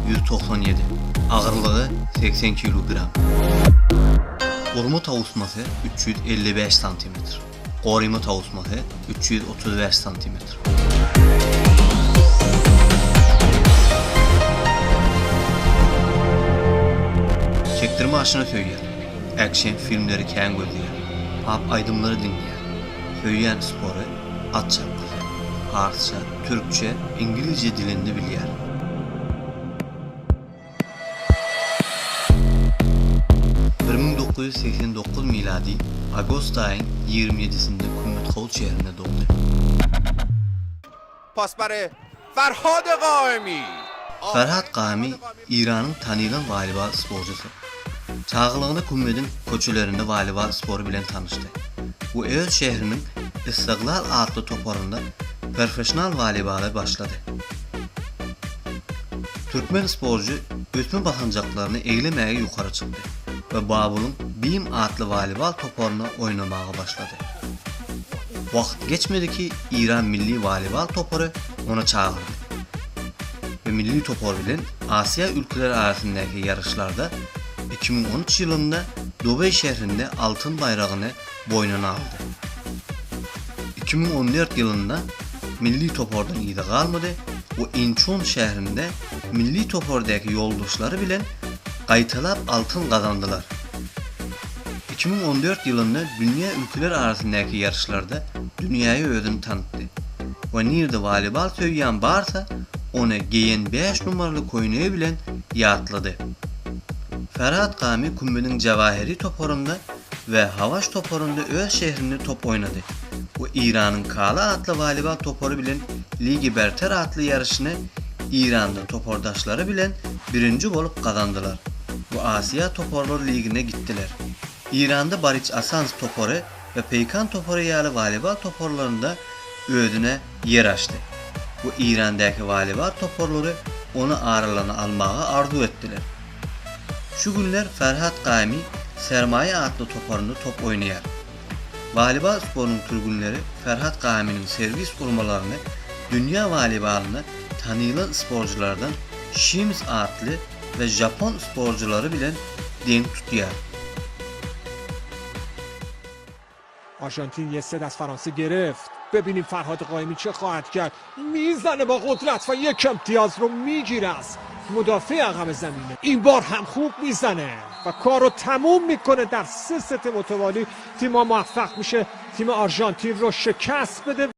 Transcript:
197, agyrlygy 80 kilogram. Urma towusmasy 355 santimetr, goryma towusmasy 335 santimetr. Çekdirme aşyny söýýär. Ekşen filmleri kän gözleýär. Pop aýdymlary diňleýär. Söýýän spory at çapgysy. Parsça, türkçe, iňlizce dilini bilýär. 1989 milady awgust aýyň 27-sinde Kümmethawl şäherinde dogdy. پاس برای فرهاد قائمی Farhad Gaimi Eýranyň tanylan woleýbol sporçusy. Çagalygynda Kümmediň köçelerinde woleýbol spory bilen tanyşdy we öz şäheriniň Istiglal atly toparynda professional woleýbola başlady. Türkmen sporçy ösme basanjaklaryny eglemäge ýokary çykdy we Babulyň Bim atly woleýbol toparynda oýnamaga başlady. Wagt geçmedi ki, Eýran milli woleýbol topary ony çagyrdy we milli topar bilen Aziýa ülkeleri arasyndaky ýaryşlarda 2013 ýylynda Dubaý şäherinde altyn baýragyny boýnuna aldy. 2014 ýylynda milli topardan yza galmady we Inçon şäherinde milli topardaky ýoldaşlary bilen gaýtalap altyn gazandylar. 2014 ýylynda dünýä ülkeler arasyndaky ýaryşlarda dünýäge özüni tanıtdy we nirde woleýbol söýýän barsa, ony geýen 5 numaraly köýnegi bilen ýatlady. Farhad Gami Kümmediň Jawaheri toparynda we Hawaş toparynda öz şäherinde top oýnady we Eýranyň Kala atly woleýbol topary bilen Ligi Berter atly ýaryşyny Eýranda topardaşlary bilen birinji bolup gazandylar we Aziýa toparlar ligine gitdiler. Eýranda Bariç Asans topary we Peýkan topary ýaly woleýbol toparlarynda özüne ýer açdy we Eýrandaky woleýbol toparlary ony aralaryna almaga arzuw etdiler. Şu günler Farhad Gaimi Sermaýe atly toparynda top oýnaýar. Woleýbol sporunyň türgünleri Farhad Gaiminiň serwis urmalaryny dünýä woleýbolynda tanylan sporculardan Şims atly we japon sporculary bilen deň tutýar. آرژانتین یه ست از فرانسه گرفت ببینیم فرهاد قائمی چه خواهد کرد میزنه با قدرت و یک امتیاز رو میگیره از مدافع عقب زمینه این بار هم خوب میزنه و کار رو تموم میکنه در سه ست متوالی تیم ما موفق میشه تیم آرژانتین رو شکست بده.